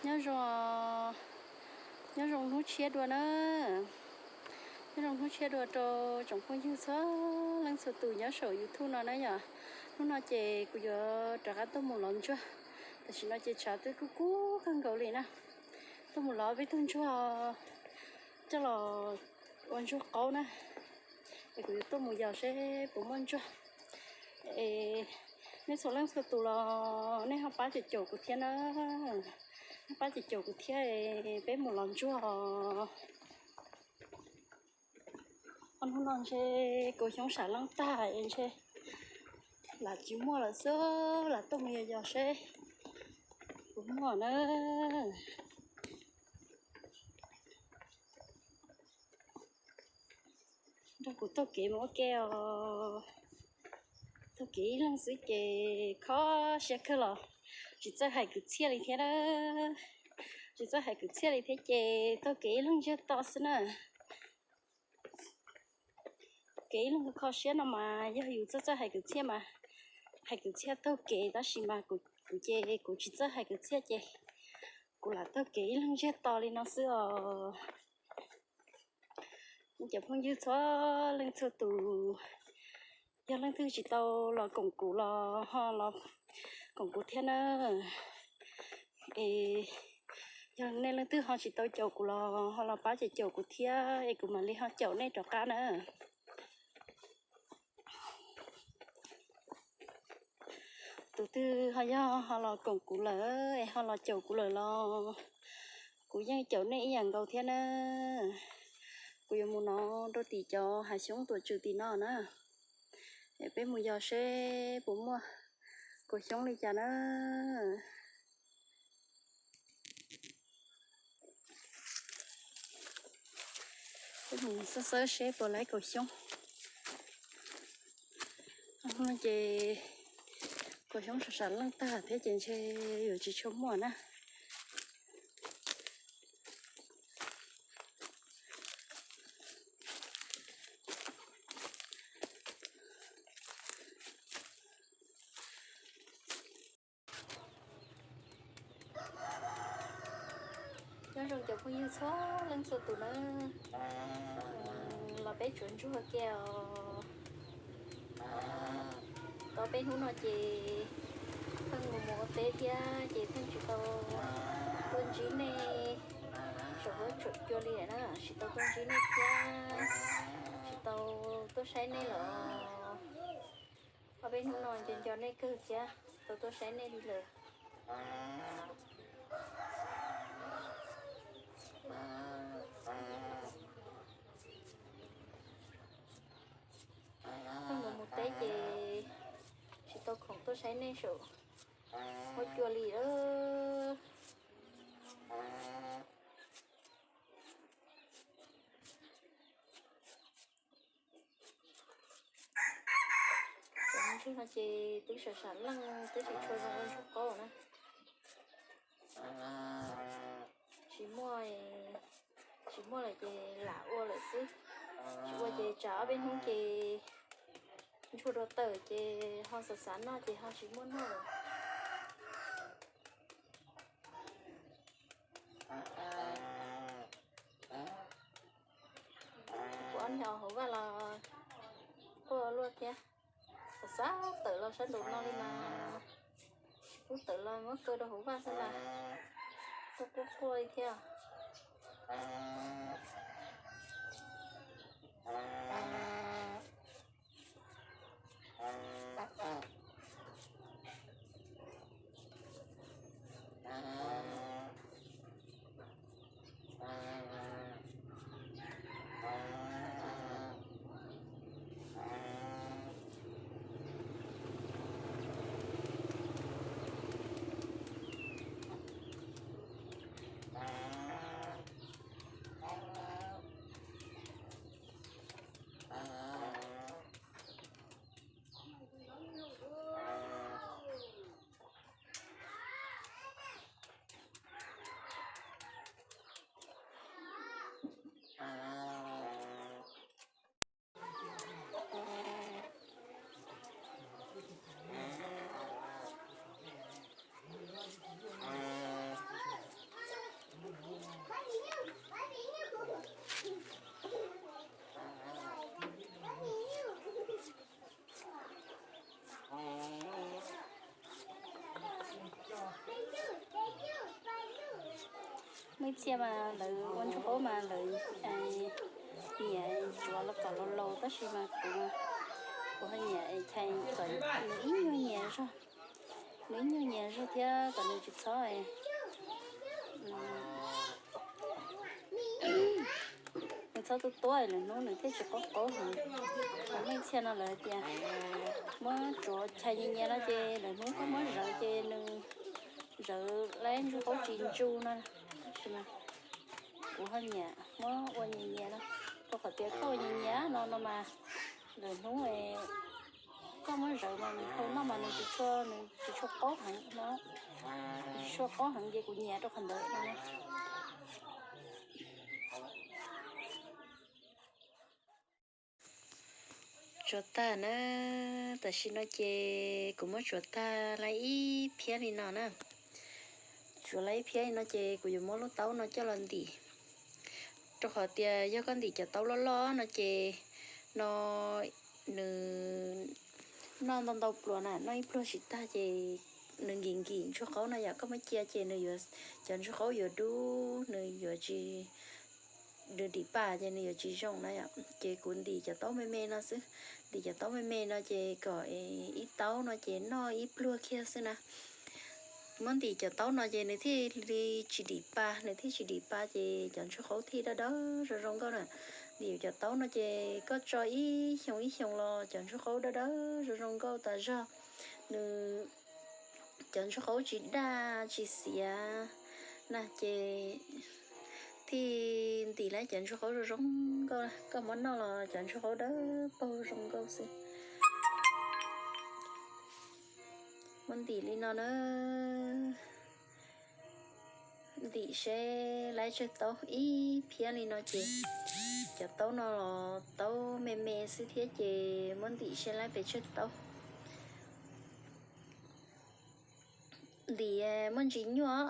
Nyob zoo, nyob zoo hnub tshiab dua na. Nyob zoo hnub tshiab dua rau tsoom phooj ywg txhua leej txhua tus nyob saum YouTube no na yom. Hnub no ces kuv yuav rov qab tuaj mus lov ntsuag. Tam sim no ces tshav twb kub kub kawg nkaus li na. Tuaj mus lov peb tug ntsuag coj los ua ntsuag qaub na. Es kuv yuav tuaj mus yos seb puas muaj ntsuag. Es nej txhua leej txhua tus los nej ho pab caum caum kuv thiab na. Nej pab caum caum kuv thiab es peb mus lov ntsuag. Ob hnub no ntshe kaus xyoob sam leej tag es ntshe lam tsis muaj lawm xwb, lam tuaj mus yos yos seb puas muaj na. Nrog kuv taug kev mus ua ke os. Taug kev ib leeg xwb ces kho siab kawg los tsis txawj hais kwv txhiaj li thiab na. Tsis txawj hais kwv txhiaj li thiab ces taug kev ib leeg ntsiag to xwb na. Kev ib leeg kho siab no mas yog yus txawj txawj hais kwv txhiaj mas hais kwv txhiaj taug kev, tab sis mas kuv ces kuv tsis txawj hais kwv txhiaj ces kuv lam taug kev ib leeg ntsiag to li no xwb os. Cov phooj ywg txhua leej txhua tus, yog leej twg tsis tau los koom kuv los ho los koom kuv thiab na. Es yog nej leej twg ho tsis tau caum kuv los ho los pab caum caum kuv thiab es kuv mam li ho caum nej rov qab na. Tus twg ho yog ho los koom kuv lawm es ho los caum kuv lawm los kuv yeej caum nej ib yam nkaus thiab na. Kuv yuav mus nov rau tim cov hav xyoob tuam tswm tim no na. Es peb mus yos seb puas muaj kaus xyoob li cas na. Peb mus xawb xawb seb puas laib kaus xyoob. Ces kaus xyoob sam sam leej tag thiab ces ntshe yuav tsis tshua muaj na. Nyob zoo cov phooj ywg txhua leej txhua tus na, los peb tsuav ntsuag kiag os. Tau peb hnub no ces pheej mus mus ua teb thiab ces pheej tsis tau tuaj ntsib nej saum huab saum cua li na, tsis tau tuaj ntsib nej thiab, tsis tau tuaj saib nej los. Ob peb hnub no nco nco nej kawg thiab tsis tau tuaj saib nej li lawm. Pheej mus mus teb ces tsis tau khoom tuaj saib nej saum huab cua li lawm. Cov ntsuag no ces twb sam sam leej twb tsis tshua zoo ua ntsuag qaub na. Tsis muaj, tsis muaj lawm ces lam ua lawm xwb. Tsis ua ces tsam ob peb hnub ces ntsuag rau tawm ces ho xav xav noj ces ho tsis muaj noj lawm. Kuv ob niag hauv vaj los quaj luaj thiab. Xav xav tawm los sab nraum no li mas tsis pub tawm los muab kaw rau hauv vaj xwb mas quaj quaj quaj li thiab. Muaj ib txhia mas lawv ua ntsuag qaub mas lawv nyiam tsuav los kom laus laus, tab sis mas kuv, kuv ho nyiam chais kom nws ib nyuag nyias zog, nws ib nyuag nyias zog thiab kom nws tsis txhob, nws txhob tuab tuab lwm hnub nws thiaj tsis qaub qaub heev. Muaj ib txhia no lawv tias muab tsuav chais nyias nyias no ces lwm hnub koj muab zawv ces nws zawv laib ntsuag qaub tsis ntsu no. Tab sis mas kuv ho nyiam muab ua nyias nyias no, rau qhov tias koj ua nyias nyias no no mas lwm hnub koj muab zawv mas nws hau noj mas nws tsis tshua, nws tsis tshua qaub heev no, tsis tshua qaub heev ces kuv nyiam rau qhov ntawd no. Tsuav tag na, tam sim no ces kuv muab tsuav tag laib ib phiab li no na. Tsuav laib ib phiab li no ces kuv yuav muab lub taub no coj los ntim. Rau qhov tias yog koj ntim cov taub loj loj no ces no nws noj ntau ntau pluas na, noj ib pluag tsis tag ces nws nkim nkim ntsuag qaub no yom, koj muab cia ces nws yuav, cov ntsuag qaub yuav dub, nws yuav tsis, nws dim pa ces nws yuav tsis zoo na yom. Ces kuv ntim cov taub me me no xwb, ntim cov taub me me no ces kom ib taub no ces noj ib pluag kiag xwb na. Muab ntim cov taub no ces nws thiaj li tsis dim pa, nws thiaj tsis dim pa ces cov ntsuag qaub thiaj dawb dawb zoo zoo nkauj na. Ntim cov taub no ces koj tso ib xyoos ib xyoos los cov ntsuag qaub dawb dawb zoo zoo nkauj tas zog. Nws, cov ntsuag qaub tsis daj tsis xiav na ces thiaj ntim laib cov ntsuag qaub zoo zoo nkauj, koj muab noj los cov ntsuag qaub dawb paug zoo nkauj xwb. Muab ntim li no na, ntim seb laib tsawg taub, ib phiab li no ces cov taub no los taub me me xwb thiab ces muab ntim seb laib pes tsawg taub. Ntim muaj ntsis nyuaj,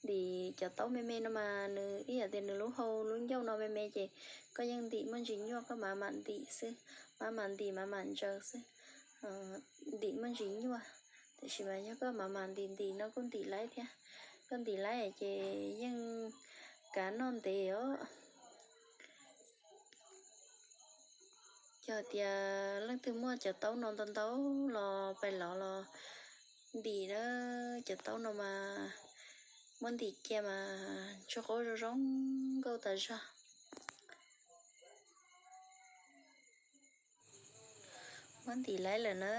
ntim cov taub me me no mas nws ib yam tias nws lub hau lub ncauj no me me ces koj yeej ntim muaj ntsis nyuaj, koj mam mam ntim xwb, mam mam ntim mam mam ntsaws xwb. Ntim muaj ntsis nyuaj, tiam sis mas yog koj mam mam ntim ntim no kuj ntim laib thiab. Koj ntim laib ces yeej kav noj ntev os. Yog tias leej twg muaj cov taub no ntau ntau los pais lov los ntim na, cov taub no mas muab ntim cia mas ntsuag qaub zoo zoo nkauj tas zog. Muab ntim laib lawm na,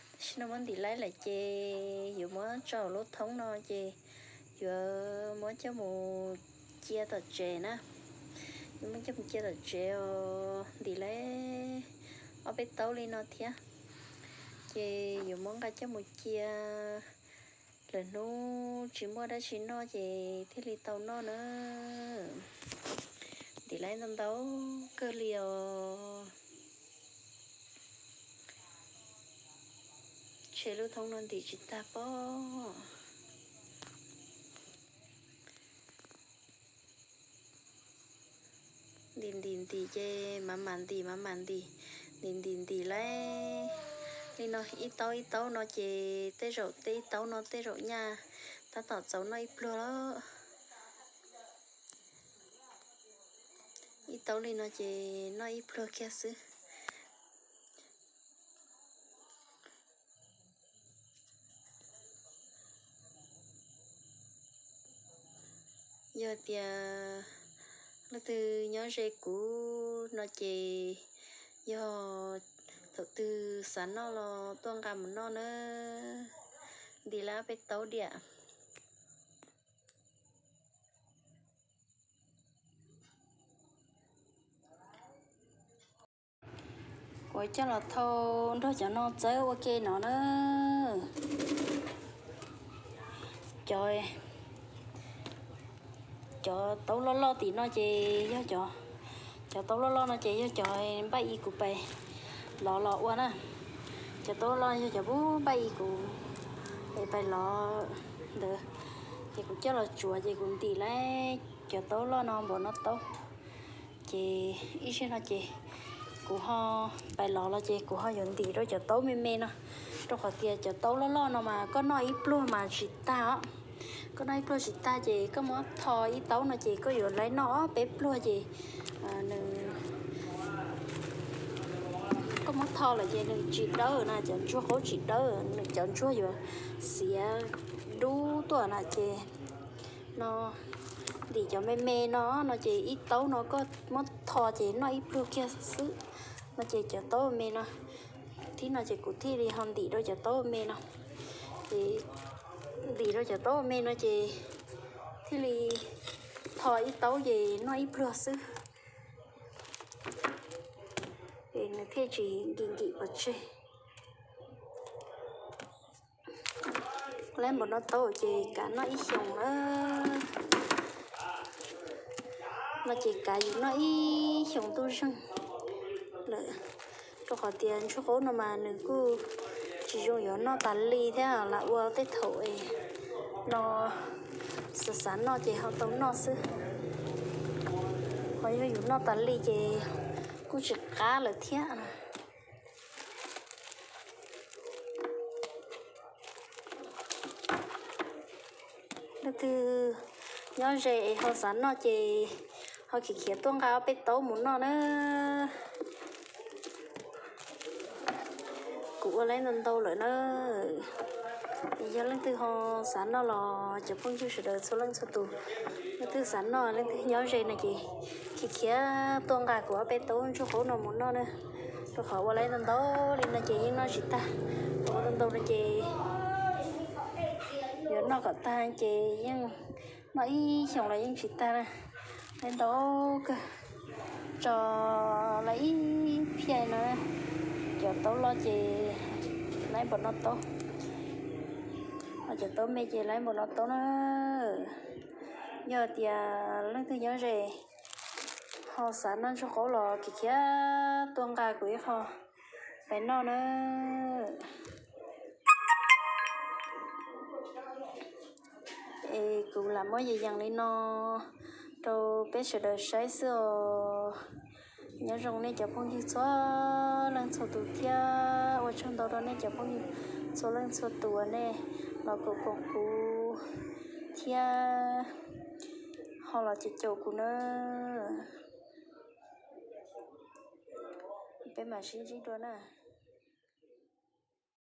tam sim no muab ntim laib lawm ces yuav muab tso lub thoob no ces yuav muab coj mus cia tom tsev na. Yuav muab coj mus cia tom tsev os, ntim laib ob peb taub li no thiab. Ces yuav muab nqa coj mus cia, lwm hnub tsis muaj dab tsi noj ces thiaj li tau noj na. Ntim laib ntau ntau kawg li os. Tshe lub thoob no ntim tsis tag pob. Ntim ntim ntim ces mam mam ntim mam mam ntim, ntim ntim ntim laib li no ib taub ib taub no ces tej zaum tej ib taub no tej zaum nyaj tab tom txaus noj ib pluag lawm. Ib taub li no ces noj ib pluag kiag xwb. Yog tias leej twg nyob ze kuv no ces yog thaum twg xav noj los tuaj nqa mus noj na. Ntim laib peb taub diam. Kuv coj los thau nrog cov no txawb ua ke no na. Cov, cov taub loj loj tim no ces yog cov, cov taub loj loj no ces yog cov npaj i kuv pais lov los ua na. Cov taub loj loj yog cov npaj i kuv pais lov ntawd, ces kuv coj los tsuav ces kuv ntim laib cov taub loj no npaum no taub. Ces ib zaug no ces kuv ho pais lov los ces kuv ho yuav ntim rau cov taub me me no, rau qhov tias cov taub loj loj no mas koj noj ib pluag mas tsis tag os. Koj noj ib pluag tsis tag ces koj muab tho ib taub no ces koj yuav laib noj ob peb pluag ces nws, koj muab tho lawm ces nws tsis dawb na, cov ntsuag qaub tsis dawb, nws cov ntsuag yuav xiav dub tuaj na ces no, ntim cov me me no, no ces ib taub no koj muab tho ces noj ib pluag kiag xwb. No ces cov taub me no, thib no ces kuv thiaj li ho ntim rau cov taub me no. Ces ntim rau cov taub me no ces thiaj li tho ib taub ces noj ib pluag xwb, es nws thiaj tsis nkim nkim pov tseg. Laib npaum no taub ces kav noj ib xyoos na. No ces kav yus noj ib xyoos ntuj zeeg lawm, rau qhov tias ntsuag qaub no mas nws kuj tsis zoo yuav noj tas li thiab, lam ua tej thaum es no xav xav noj ces ho tau noj xwb, ho yog yus noj tas li ces kuj tsis qab lawm thiab. Leej twg nyob ze es ho xav noj ces ho khiav khiav tuaj nqa ob peb taub mus noj na. Kuv ua laib ntau ntau lawm na. Yog leej twg ho xav noj los cov phooj ywg sawv daws txhua leej txhua tus, leej twg xav noj leej twg nyob ze no ces khiav khiav tuaj nqa kuv ob peb taub ntsuag qaub no mus noj na. Rau qhov ua laib ntau ntau li no ces yeej noj tsis tag, ua ntau ntau no ces yuav noj kom tag ces yeej noj ib xyoos los yeej tsis tag na. Laib ntau kawg, tso laib ib phiaj no, cov taub loj ces laib npaum no taub, ho cov taub me ces laib npaum no taub na. Yog tias leej twg nyob ze ho xav noj ntsuag qaub los khiav khiav tuaj nqa kuv ib qho pais noj na. Es kuv lam muab yees yees li no rau peb sawv daws saib xwb os. Nyob zoo nej cov phooj ywg txhua leej txhua tus thiab ua tsaug ntau rau nej cov phooj ywg txhua leej txhua tus uas nej los koom koom kuv thiab ho los caum caum kuv na. Peb mam sib ntsib dua na.